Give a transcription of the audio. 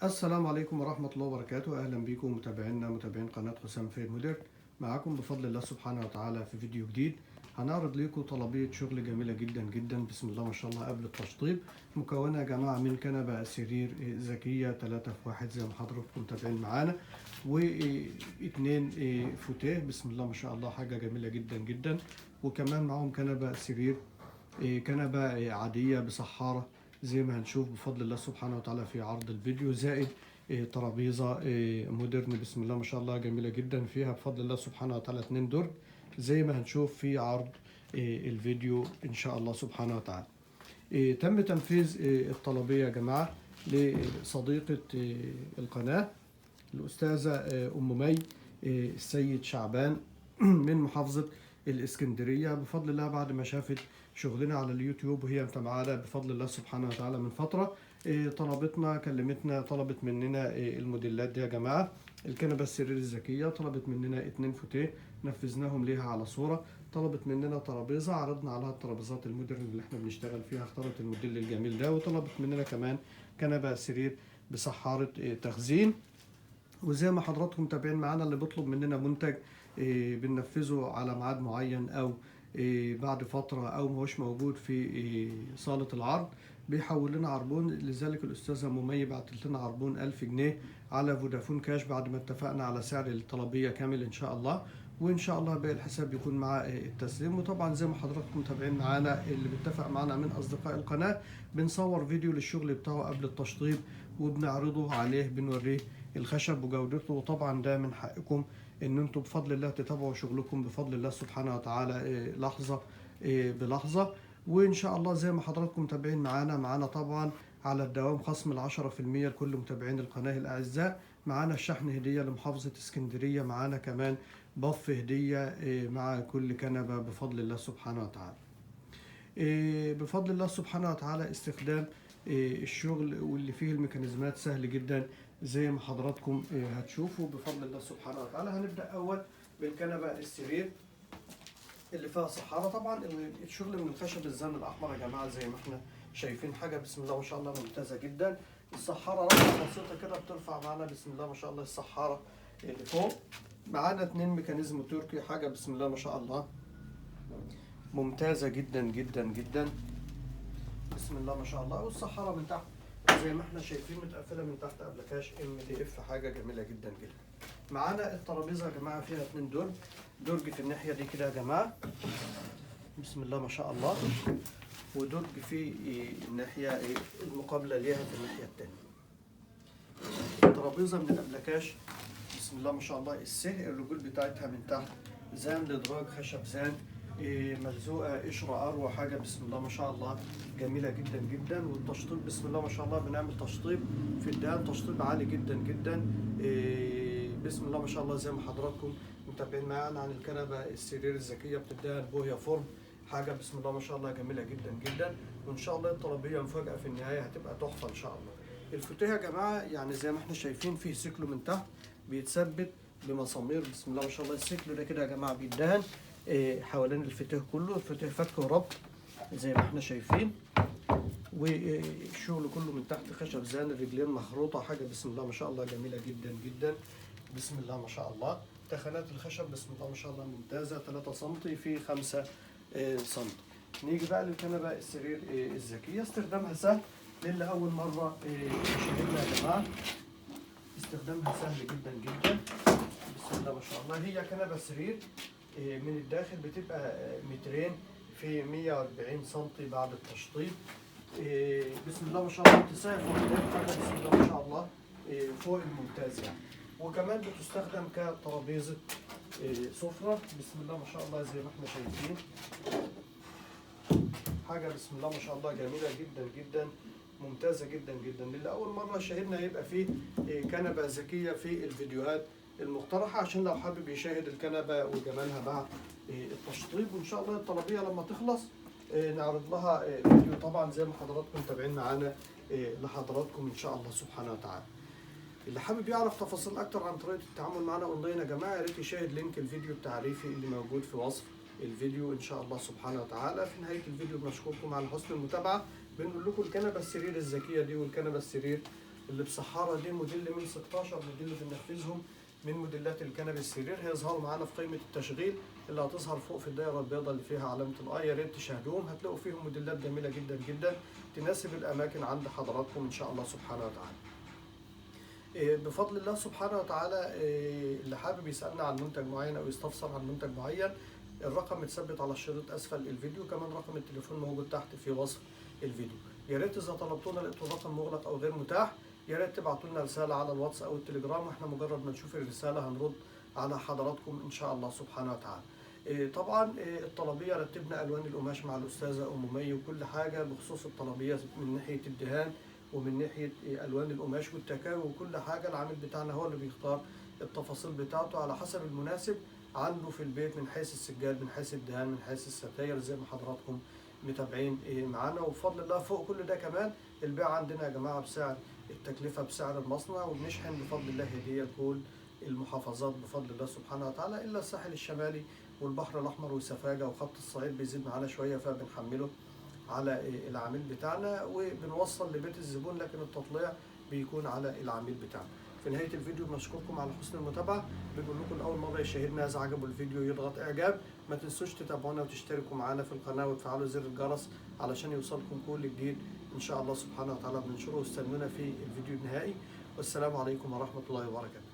السلام عليكم ورحمة الله وبركاته. أهلا بكم متابعينا متابعين قناة حسام فايد مودرن، معاكم بفضل الله سبحانه وتعالى في فيديو جديد. هنعرض لكم طلبية شغل جميلة جدا جدا بسم الله ما شاء الله قبل التشطيب، مكونة يا جماعة من كنبة سرير ذكية 3 في 1 زي ما حضراتكم متابعين معانا، و2 فوتيه بسم الله ما شاء الله، حاجة جميلة جدا جدا. وكمان معاهم كنبة سرير، كنبة عادية بصحارة زي ما هنشوف بفضل الله سبحانه وتعالى في عرض الفيديو، زائد ترابيزة مودرن بسم الله ما شاء الله جميلة جدا، فيها بفضل الله سبحانه وتعالى 2 درج زي ما هنشوف في عرض الفيديو إن شاء الله سبحانه وتعالى. تم تنفيذ الطلبية يا جماعة لصديقة القناة الأستاذة أم مي السيد شعبان من محافظة الإسكندرية، بفضل الله بعد ما شافت شغلنا على اليوتيوب وهي متابعانا بفضل الله سبحانه وتعالى من فترة، طلبتنا كلمتنا طلبت مننا الموديلات دي يا جماعة. الكنبة السرير الذكية طلبت مننا 2 فوتيه نفذناهم ليها على صورة، طلبت مننا ترابيزة عرضنا عليها الترابيزات المودرن اللي احنا بنشتغل فيها، اختارت الموديل الجميل ده، وطلبت مننا كمان كنبة سرير بصحارة تخزين. وزي ما حضراتكم متابعين معانا، اللي بيطلب مننا منتج بننفذه على ميعاد معين او بعد فترة او ماهوش موجود في صالة العرض بيحول لنا عربون. لذلك الأستاذة ممي بعتت لنا عربون 1000 جنيه على فودافون كاش بعد ما اتفقنا على سعر الطلبية كامل إن شاء الله، وإن شاء الله باقي الحساب بيكون مع التسليم. وطبعا زي ما حضراتكم متابعين معانا، اللي بيتفق معانا من أصدقاء القناة بنصور فيديو للشغل بتاعه قبل التشطيب وبنعرضه عليه، بنوريه الخشب وجودته. وطبعا ده من حقكم ان انتم بفضل الله تتابعوا شغلكم بفضل الله سبحانه وتعالى لحظة بلحظة. وان شاء الله زي ما حضراتكم متابعين معانا طبعا على الدوام خصم 10% لكل متابعين القناة الأعزاء، معانا الشحن هدية لمحافظة اسكندرية، معانا كمان بف هدية مع كل كنبة بفضل الله سبحانه وتعالى. بفضل الله سبحانه وتعالى استخدام الشغل واللي فيه الميكانيزمات سهل جدا زي ما حضراتكم هتشوفوا بفضل الله سبحانه وتعالى. هنبدأ أول بالكنبة السرير اللي فيها صحارة. طبعا الشغل من الخشب الزان الأحمر يا جماعة زي ما احنا شايفين، حاجة بسم الله ما شاء الله ممتازة جدا. الصحارة رفعة بسيطة كده بترفع معانا بسم الله ما شاء الله الصحارة اللي فوق. معانا 2 ميكانيزم تركي، حاجة بسم الله ما شاء الله ممتازة جدا جدا جدا بسم الله ما شاء الله. والصحارة من تحت زي ما احنا شايفين متقفلة من تحت ابلكاش MDF، حاجة جميلة جدا جدا. معانا الترابيزة يا جماعة فيها 2 درج، درج في الناحية دي كده يا جماعة بسم الله ما شاء الله، ودرج في الناحية المقابلة ليها في الناحية التانية. الترابيزة من الابلكاش بسم الله ما شاء الله، السه الرجول بتاعتها من تحت زان لدراج خشب زان، ملزوقه قشرة اروى، حاجة بسم الله ما شاء الله جميلة جدا جدا. والتشطيب بسم الله ما شاء الله بنعمل تشطيب في الدهان، تشطيب عالي جدا جدا بسم الله ما شاء الله. زي ما حضراتكم متابعين معانا عن الكنبة السرير الذكية بتدهن بوهيه فرن، حاجة بسم الله ما شاء الله جميلة جدا جدا. وان شاء الله الطلبيه مفاجاة في النهاية هتبقى تحفة ان شاء الله. الفوتيه يا جماعة يعني زي ما احنا شايفين فيه سيكلو من تحت بيتثبت بمسامير بسم الله ما شاء الله. السيكلو ده كده يا جماعة بيدهن حوالين الفتية كله، الفتية فك وربط زي ما احنا شايفين، والشغل كله من تحت خشب زان، الرجلين مخروطه، حاجة بسم الله ما شاء الله جميلة جدا جدا بسم الله ما شاء الله. تخانات الخشب بسم الله ما شاء الله ممتازة، 3 سم في 5 سم. نيجي بقى للكنبه السرير الذكية، استخدامها سهل للي اول مرة يشاهدنا يا جماعة، استخدامها سهل جدا جدا بسم الله ما شاء الله. هي كنبة سرير من الداخل بتبقى 2 متر في 140 سم بعد التشطيب، بسم الله ما شاء الله اتساع فوق، بسم الله ما شاء الله فوق الممتاز يعني. وكمان بتستخدم كترابيزة سفرة بسم الله ما شاء الله زي ما احنا شايفين، حاجة بسم الله ما شاء الله جميلة جدا جدا ممتازة جدا جدا. للي أول مرة شاهدنا يبقى فيه كنبة ذكية في الفيديوهات المقترحة، عشان لو حابب يشاهد الكنبة وجمالها بعد التشطيب. وإن شاء الله الطلبية لما تخلص نعرض لها فيديو طبعا زي ما حضراتكم متابعين معانا لحضراتكم إن شاء الله سبحانه وتعالى. اللي حابب يعرف تفاصيل أكتر عن طريقة التعامل معنا أونلاين يا جماعة، يا ريت يشاهد link الفيديو التعريفي اللي موجود في وصف الفيديو إن شاء الله سبحانه وتعالى. في نهاية الفيديو بنشكركم على حسن المتابعة، بنقول لكم الكنبة السرير الذكية دي والكنبه السرير اللي بصحارة دي موديل من 16 موديل بننفذهم من موديلات الكنب السرير، هيظهروا معانا في قائمة التشغيل اللي هتظهر فوق في الدائرة البيضاء اللي فيها علامة ال i. يا ريت تشاهدوهم، هتلاقوا فيهم موديلات جميلة جدا جدا تناسب الأماكن عند حضراتكم إن شاء الله سبحانه وتعالى. بفضل الله سبحانه وتعالى اللي حابب يسألنا عن منتج معين أو يستفسر عن منتج معين، الرقم متثبت على الشريط أسفل الفيديو، كمان رقم التليفون موجود تحت في وصف الفيديو. يا ريت إذا طلبتونا لقيتوا الرقم مغلق أو غير متاح، يا ريت تبعتوا لنا رسالة على الواتس أو التليجرام، وإحنا مجرد ما نشوف الرسالة هنرد على حضراتكم إن شاء الله سبحانه وتعالى. طبعا الطلبية رتبنا ألوان القماش مع الأستاذة أم مي وكل حاجة بخصوص الطلبية من ناحية الدهان ومن ناحية ألوان القماش والتكاوي وكل حاجة. العميل بتاعنا هو اللي بيختار التفاصيل بتاعته على حسب المناسب عنده في البيت، من حيث السجاد، من حيث الدهان، من حيث الستاير، زي ما حضراتكم متابعين معانا. وبفضل الله فوق كل ده كمان البيع عندنا يا جماعة بسعر التكلفة، بسعر المصنع، وبنشحن بفضل الله هدية لكل المحافظات بفضل الله سبحانه وتعالى، إلا الساحل الشمالي والبحر الأحمر وسفاجة وخط الصعيد بيزيد معانا شوية فبنحمله على العميل بتاعنا وبنوصل لبيت الزبون، لكن التطليع بيكون على العميل بتاعنا. في نهاية الفيديو بنشكركم على حسن المتابعة، بنقول لكم لأول مرة يشاهدنا إذا عجبوا الفيديو يضغط إعجاب، ما تنسوش تتابعونا وتشتركوا معانا في القناة وتفعلوا زر الجرس علشان يوصلكم كل جديد إن شاء الله سبحانه وتعالى بننشره. واستنونا في الفيديو النهائي، والسلام عليكم ورحمة الله وبركاته.